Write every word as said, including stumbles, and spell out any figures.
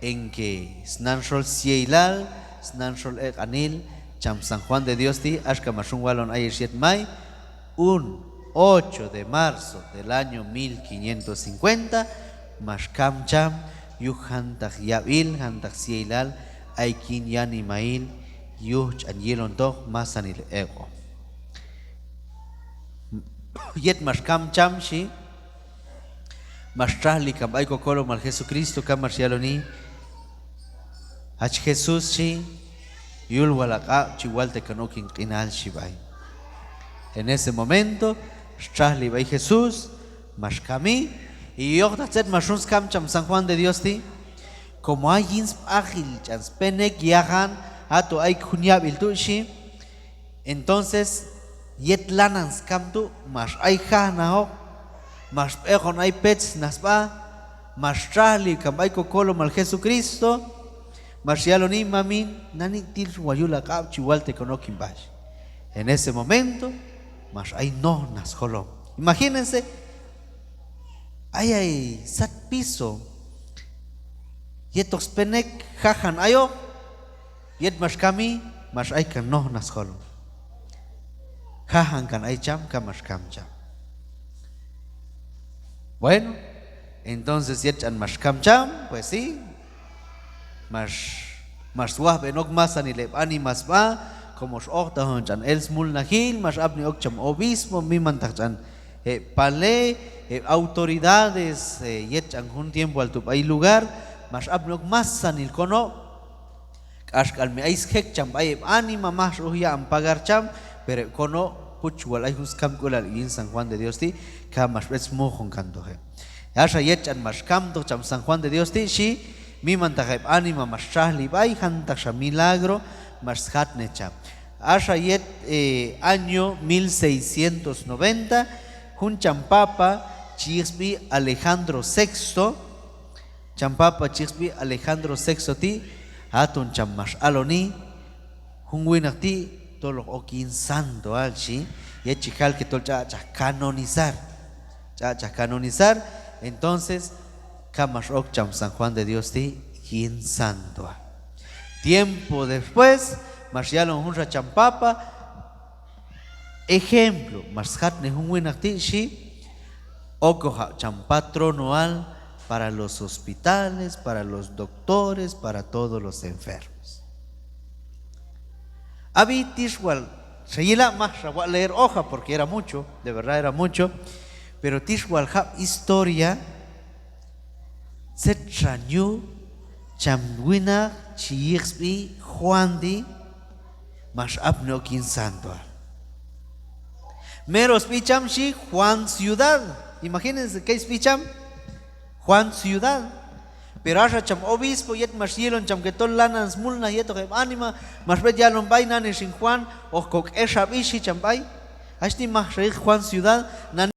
en que snan xol syeilal, snan xol ek'anil cham San Juan de Dios ti', axka max yun walon ayex yet may, un ocho de marzo del año mil quinientos cincuenta, max kam cham yuj jantaq yab'il, jantaq syeilal ay yin yanimail yuj ch'an yilontoq masanil ek'om. Yet max kam cham xhi, max txajli kan b'ay Kokolomal Jesucristo, ka max yaloni: Hach Jesús, xhi, yul wal haq'ab' chi walteq kan ok hin q'inal, xhi b'ay. En ese momento, xtxajli b'ay Jesús, max kami, y yojtaq tzet max yun skam cham San Juan de Dios ti', como ay yin sb'ajil ch'an spenek yajan, haton ay jun yab'il tu', xhi, entonces, yet lanan skam tu', max ay jajnajoq, max b'eqon ay petzna sb'a, max txajli kan b'ay Kokolomal Jesucristo, max yaloni: Mamin, nani' til wal yul haq'ab' chi walteq kan ok hin b'a, xhi. En ese momento, max ay nojnaq sjolom. Imagínense, ay, ay sat piso yetoq spenek jajan ayoq, yet max kami, max ay kan nojnaq sjolom. Jajan kan ay cham, ka max kam cham. Bueno, entonces yet ch'an max kam cham, pues sí, max, max swajb'en ok masanil heb' anima sb'a, como xojtaqon ch'an el smulnajil, max apni ok cham obispo, mimantaq ch'an heb' palej, heb' autoridades, eh, yet ch'an jun tiempoal tu' b'ay lugar, max apni ok masanil konob', k'axk'al mi ay sjek cham b'ay heb' anima, majx uj yaq'on pagar cham, pero heb' konob' puch wal ay jun skamk'ulal yin San Juan de Dios ti', ka max b'et smujon kantoq heb'. Axa yet ch'an max kamtoq cham San Juan de Dios ti', xhi, mimantaq heb' anima max txajli b'ay, jantaqxa milagro max sjatne cham. Axa yet, eh, año mil seiscientos noventa, jun cham papa chi yiq sb'i Alejandro sexto, cham papa chi yiq sb'i Alejandro sexto ti', haton cham max aloni: Jun winaq ti' tol hoq ok yin santoal, xhi, yet chi jal que tol ch'aq'chaj canonizar. Ch'aq'chaj canonizar, entonces, ka max ok cham San Juan de Dios ti' yin santoal. Tiempo después, max yalon junxa cham papa, ejemplo, max sjatne jun winaq ti', xhi, okoqab' cham patronoal para los hospitales, para los doctores, para todos los enfermos. A b'i tix wal xa yila', majxa waq' leer hoja, porque era mucho, de verdad era mucho, pero tix wal jab' historia, tzet xan yuj cham winaq chi yiq sb'i Juan ti', max apni ok yin santoal. Mero sb'i cham xhi Juan Ciudad. Imagínense, kay sb'i cham, Juan Ciudad. Pero axa cham obispo yet max yilon cham que tol lanan smulnaj yetoq heb' anima, max b'et yalon b'ay: Nani xin Juan, hoq kok'ex hab'i, xhi cham b'ay. Hach ti' majxa yiq Juan Ciudad, nani